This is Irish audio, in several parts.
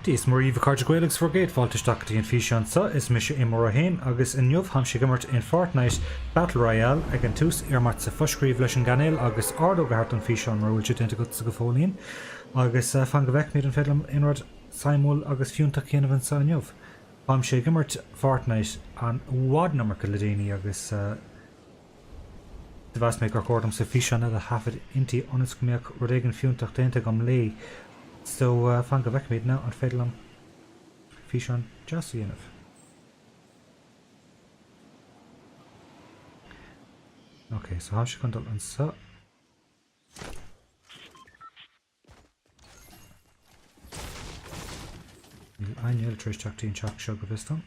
Dia is Muire dhaoibh a chairde Gael agus bhur gcéad fáilte isteach go dtí an físeán seo. Is mise Imreoir 1 agus inniu táimse ag imirt in Fortnite Battle Royale. Ag an tús, iarraim ortsa foscríobh leis an gcainéal agus ordóg a thabhairt don físeán mura bhfuil sé déanta agatsa go fóillín. Agus fan go bhfeicfimid an féidir liom aon rud suimiúil agus fiúntach a dhéanamh anseo inniu. Táimse ag imirt Fortnite i bhfad an iomarca le déanaí agus Do mheas mé gur chóir domsa físeán eile a thaifead inti ionas go mbeadh rud éigin fiúntach déanta agam léi. So, fan go bhfeicfimid now an féidir liom físeán deas a dhéanamh. Ok, so táimse chun dul anseo. Níl éinne eile tar éis teacht dtí an teach seo go bhfios dom.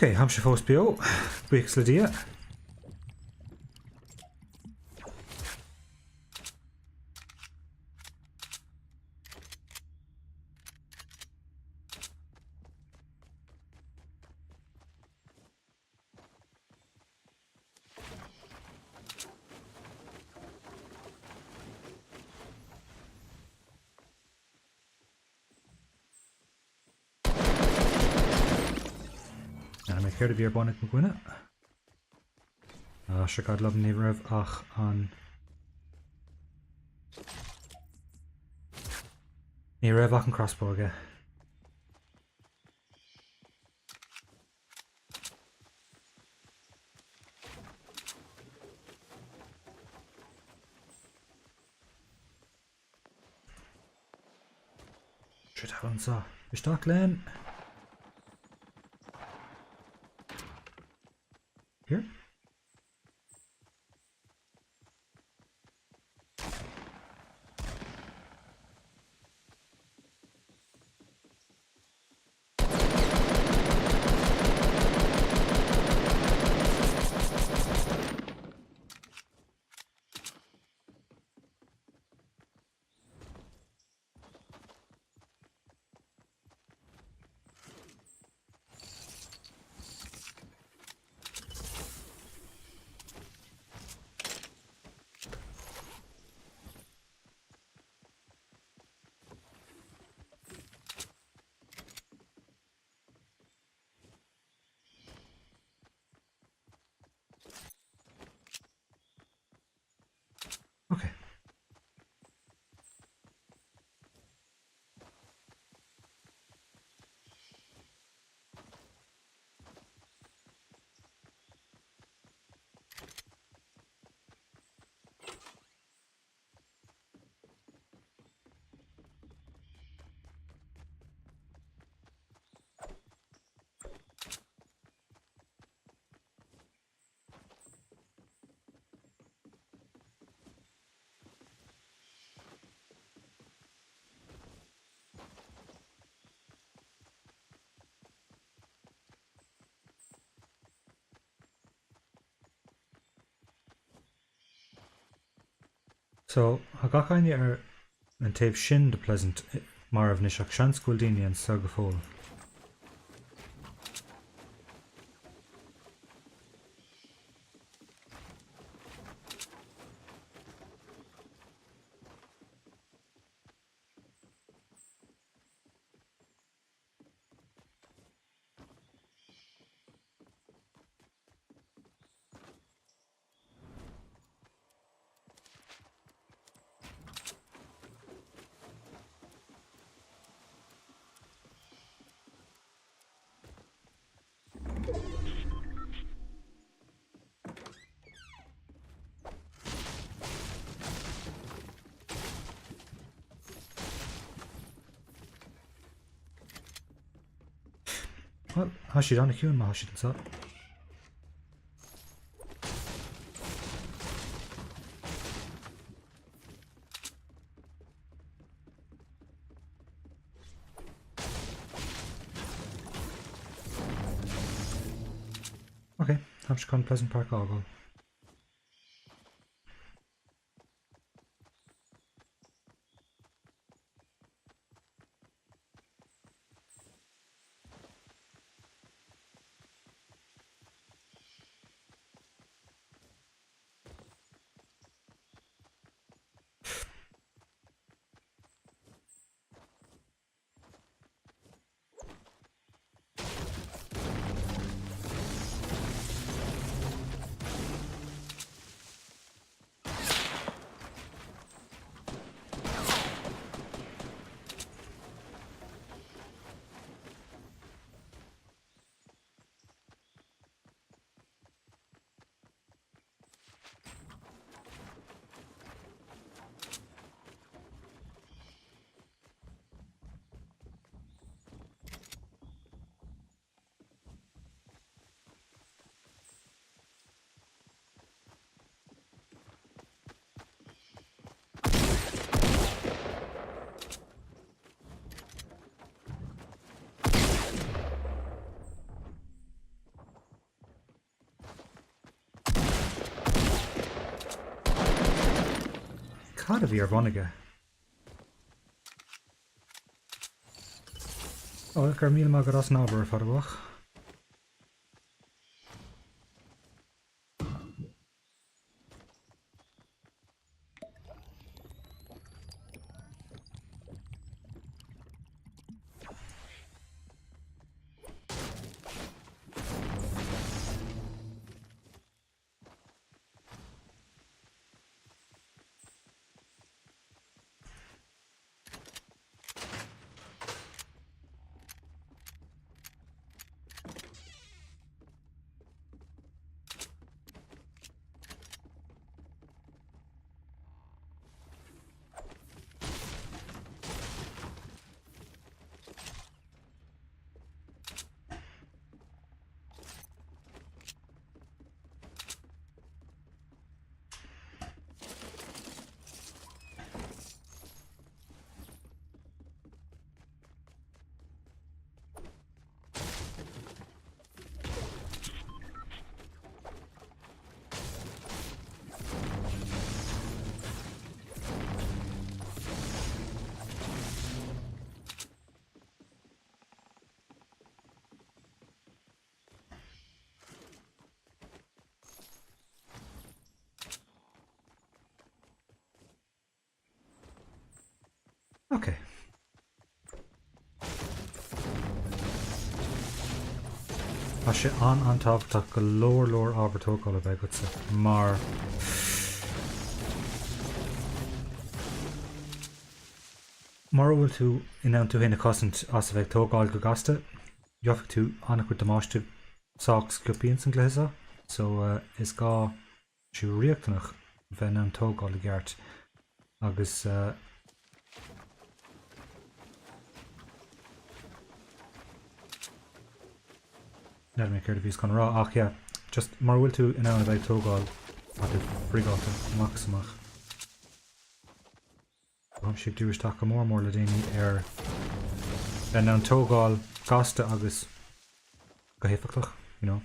Ok, táimse fós beo. Buíochas le Dia. N'fheadar mé céard a bhí ar bun ag mo dhuine. Ah, sure God love ní raibh ach an... Ní raibh ach an crossbow aige. Troid anseo. Isteach linn. Here. Okay. So, tá gach éinne ar an taobh sin de Pleasant marbh anois ach seans go bhfuil daoine anseo go fóill. Bhuel, tá siad an-chiúin má tá siad anseo. Ok, táimse chun Pleasant Park a fhágáil. Cad a bhí ar bun aige? Ó, go raibh míle maith agat as an ábhar ar fad, a bhuach. Ok. Tá sé an-an-tábhachtach go leor leor ábhar tógála a bheith agatsa mar mura bhfuil tú in ann tú féin a chosaint as a bheith ag tógáil go gasta, gheobhaidh tú an-chuid damáiste sách sciobtha ins an gcluiche seo, so is gá sé riachtanach bheith in ann tógáil i gceart agus N'fheadar mé céard a bhíos chun a rá ach yeah, just mura bhfuil tú in ann a bheith ag tógáil tá tú frigáilte amach is amach. Táimse ag díriú isteach go mór mór le déanaí ar bheith in ann tógáil gasta agus go héifeachtach, you know,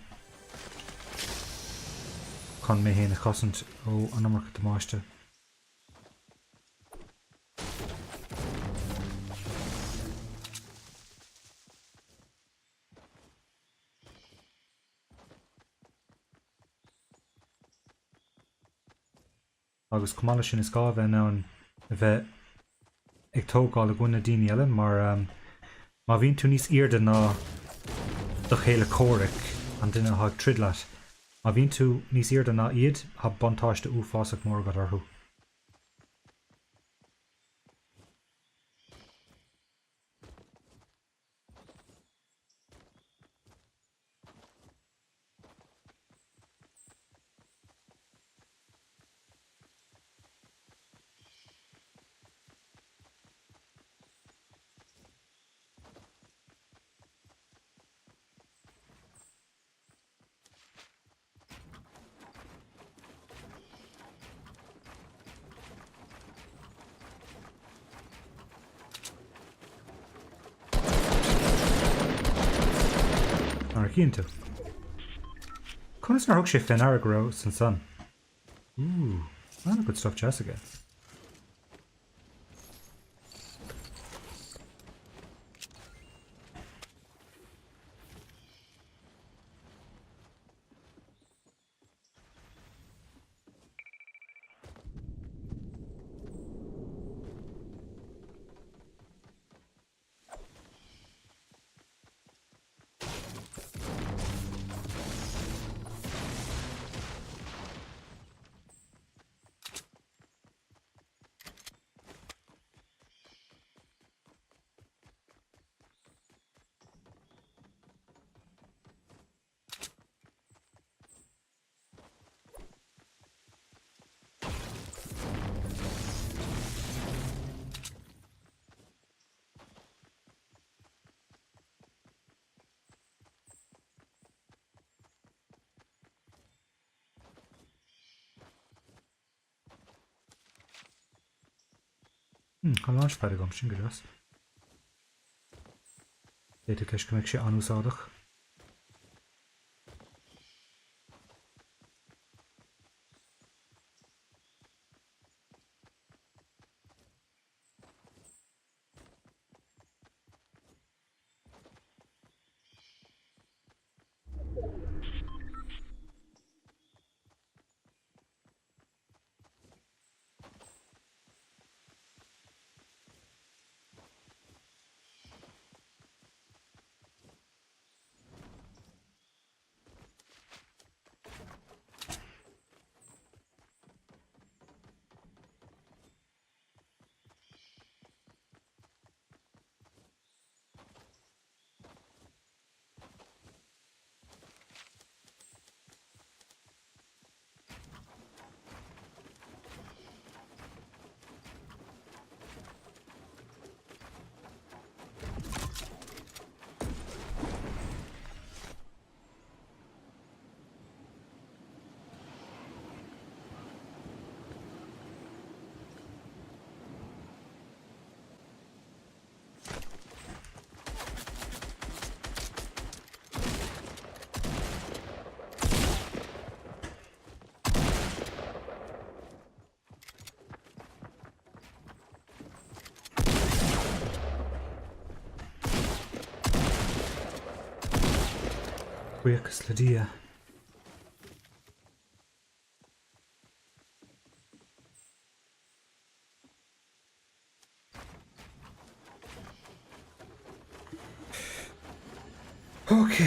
chun mé féin a chosaint ó an iomarca damáiste. Agus chomh maith leis sin is gá a bheith in ann a bheith ag tógáil i gcoinne daoine eile mar má bhíonn tú níos airde ná do chéile comhraic, an duine atá ag troid leat, má bhíonn tú níos airde ná iad, tá buntáiste uafásach mór agat orthu. Mar a chíonn tú. Conas nár thug sé fé ndeara go rabhas ansan? Ooh, an-chuid stuff deas aige. Hmm, tá launchpad agam, sin go deas. D'fhéadfadh leis go mbeadh sé an-úsáideach. Buíochas le Dia. Ok.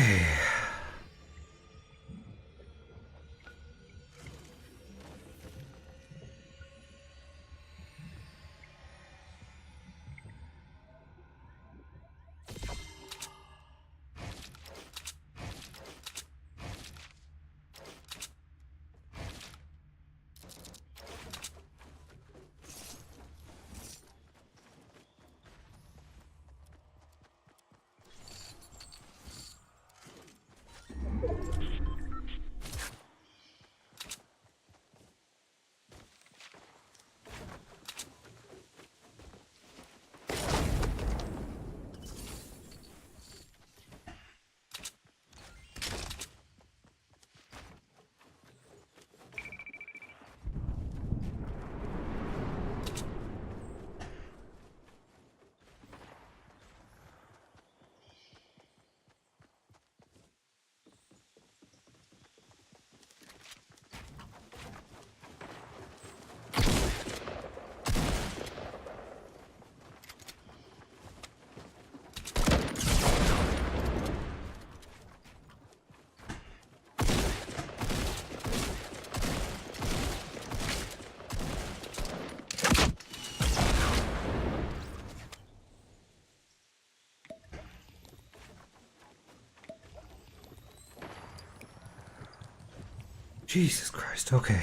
Jesus Christ, okay.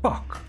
Fuck!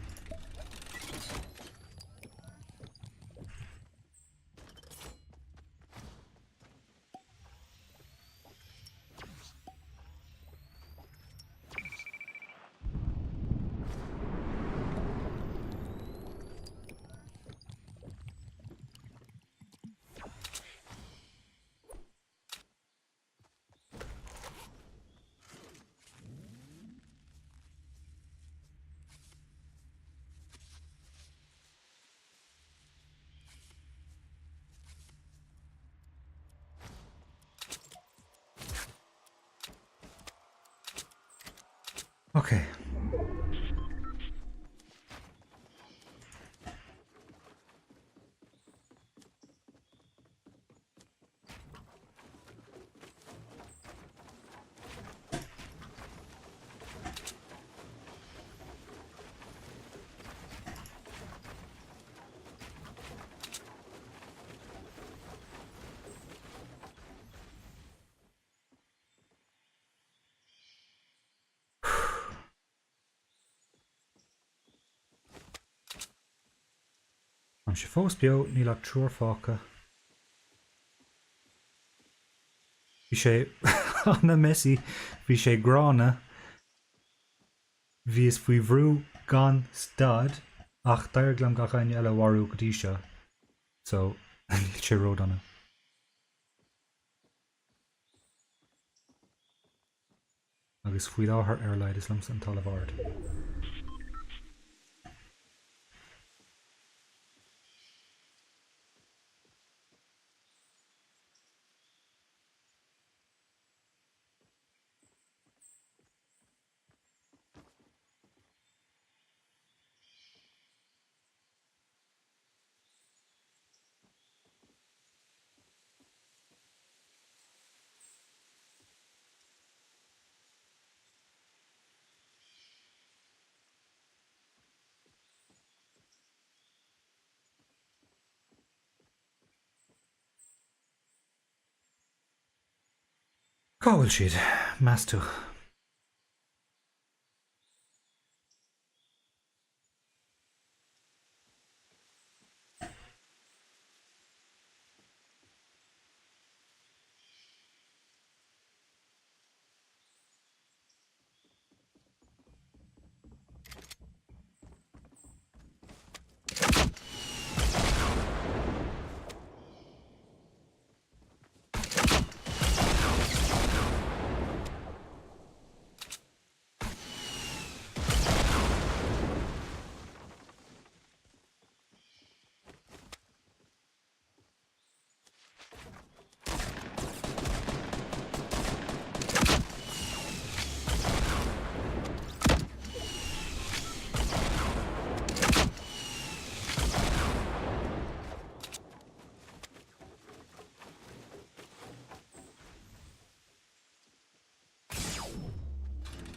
Ok. Táimse fós beo, níl ach triúr fágtha. Bhí sé ana-messy, bhí sé gránna, bhíos faoi bhrú gan stad ach d'éirigh liom gach éinne eile a mharú go dtí seo so níl sé ródhona. Agus faoi láthair, ar a laghad, is liomsa an talamh ard. Cá bhfuil siad, meas tú?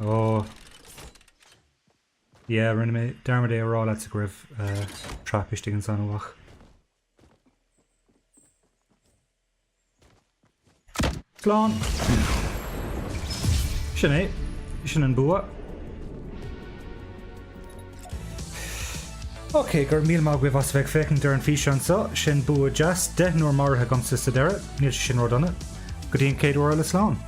Ó. Yeah, rinne mé dearmad é a rá leatsa go raibh trap istigh ansan, a mhac. Slán! Sin é. Sin an bua. Ok, go raibh míle maith agaibh as a bheith ag féachaint ar an físeán seo. Sin bua deas, deichniúr maraithe agamsa sa deireadh. Níl sé sin ródhona. Go dtí an chéad uair eile, slán!